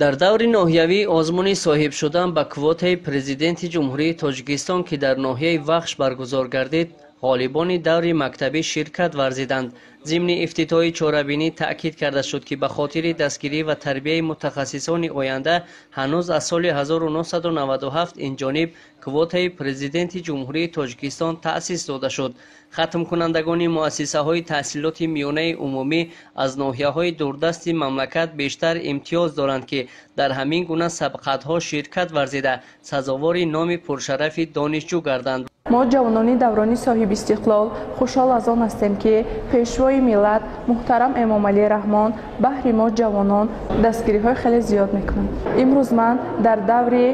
Дар даври ноҳиявии озмуни соҳиб шудан ба квотаи Президенти Ҷумҳурии Тоҷикистон, ки дар ноҳияи Вахш баргузор гардид, ғолибони даври мактабӣ ширкат варзиданд. Зимни ифтитоҳи чорабинӣ таъкид карда шуд, ки ба хотири дастгирӣ ва тарбияи мутахассисони оянда ҳанӯз аз соли 1997 инҷониб квотаи Президенти Ҷумҳурии Тоҷикистон таъсис дода шуд. Хатмкунандагони муассисаҳои таҳсилоти миёнаи умумӣ аз ноҳияҳои дурдасти мамлакат бештар имтиёз доранд, ки дар ҳамин гуна сабқатҳо ширкат варзида, сазовори номи пуршарафи донишҷӯ гарданд. Мо, ҷавонони даврони соҳибистиқлол, хушҳол аз он ҳастем, ки Пешвои миллат муҳтарам Эмомалӣ Раҳмон баҳри мо ҷавонон дастгириҳои хеле зиёд мекунанд. Имрӯз ман дар даври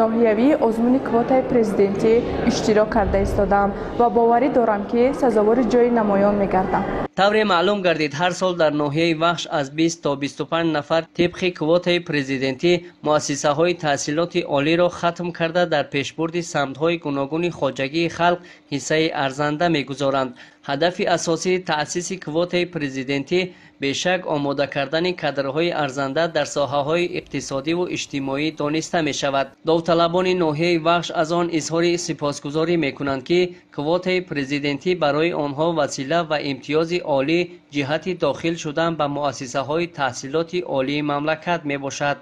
ноҳиявии озмуни квотаи президентӣ иштирок карда истодам ва боварӣ дорам, ки сазовори ҷои намоён мегардам. Тавре маълум гардид, ҳар сол дар ноҳияи Вахш аз 20 то 25 нафар тибқи квотаи президентӣ муассисаҳои таҳсилоти олиро хатм карда, дар пешбурди самтҳои гуногуни хоҷагии халқ ҳиссаи арзанда мегузоранд. Ҳадафи асосии таъсиси квотаи президентӣ бешак омода кардани кадрҳои арзанда дар соҳаҳои иқтисодиву иҷтимоӣ дониста мешавад. Довталабони ноҳияи Вахш аз он изҳори сипосгузорӣ мекунанд, ки квотаи президентӣ барои онҳо васила ва имтиёзи олӣ ҷиҳати дохил шудан ба муассисаҳои таҳсилоти олии мамлакат мебошад.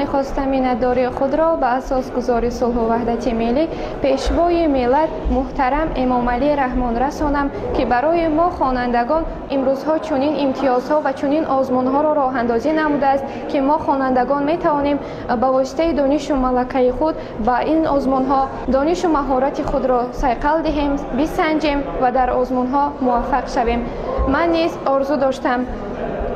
Мехостам миннатдории худро ба асосгузори сулҳу ваҳдати миллӣ, Пешвои миллат муҳтарам Эмомалӣ Раҳмон расонам, ки барои мо хонандагон имрӯзҳо чунин имтиёзҳо ва чунин озмунҳоро роҳандозӣ намудааст, ки мо хонандагон метавонем ба воситаи донишу малакаи худ ба ин озмунҳо донишу маҳорати худро сайқал диҳем, бисанҷем ва дар озмунҳо муваффақ шавем. Ман низ орзу доштам,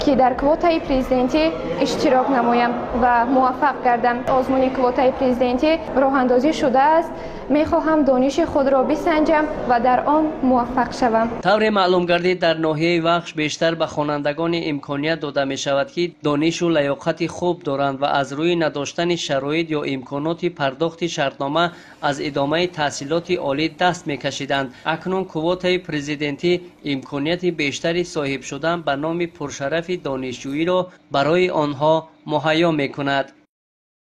ки дар квотаи президентӣ иштирок намоям ва муваффақ гардам. Озмуни квотаи президентӣ роҳандозӣ шудааст. Мехоҳам дониши худро бисанҷам ва дар он муваффақ шавам. Тавре маълум гардид, дар ноҳияи Вахш бештар ба хонандагоне имконият дода мешавад, ки донишу лаёқати хуб доранд ва аз рӯи надоштани шароит ё имконоти пардохти шартнома аз идомаи таҳсилоти олӣ даст мекашиданд. Акнун квотаи президентӣ имконияти бештари соҳиб шудан ба номи пуршарафи донишҷӯиро барои онҳо муҳайё мекунад.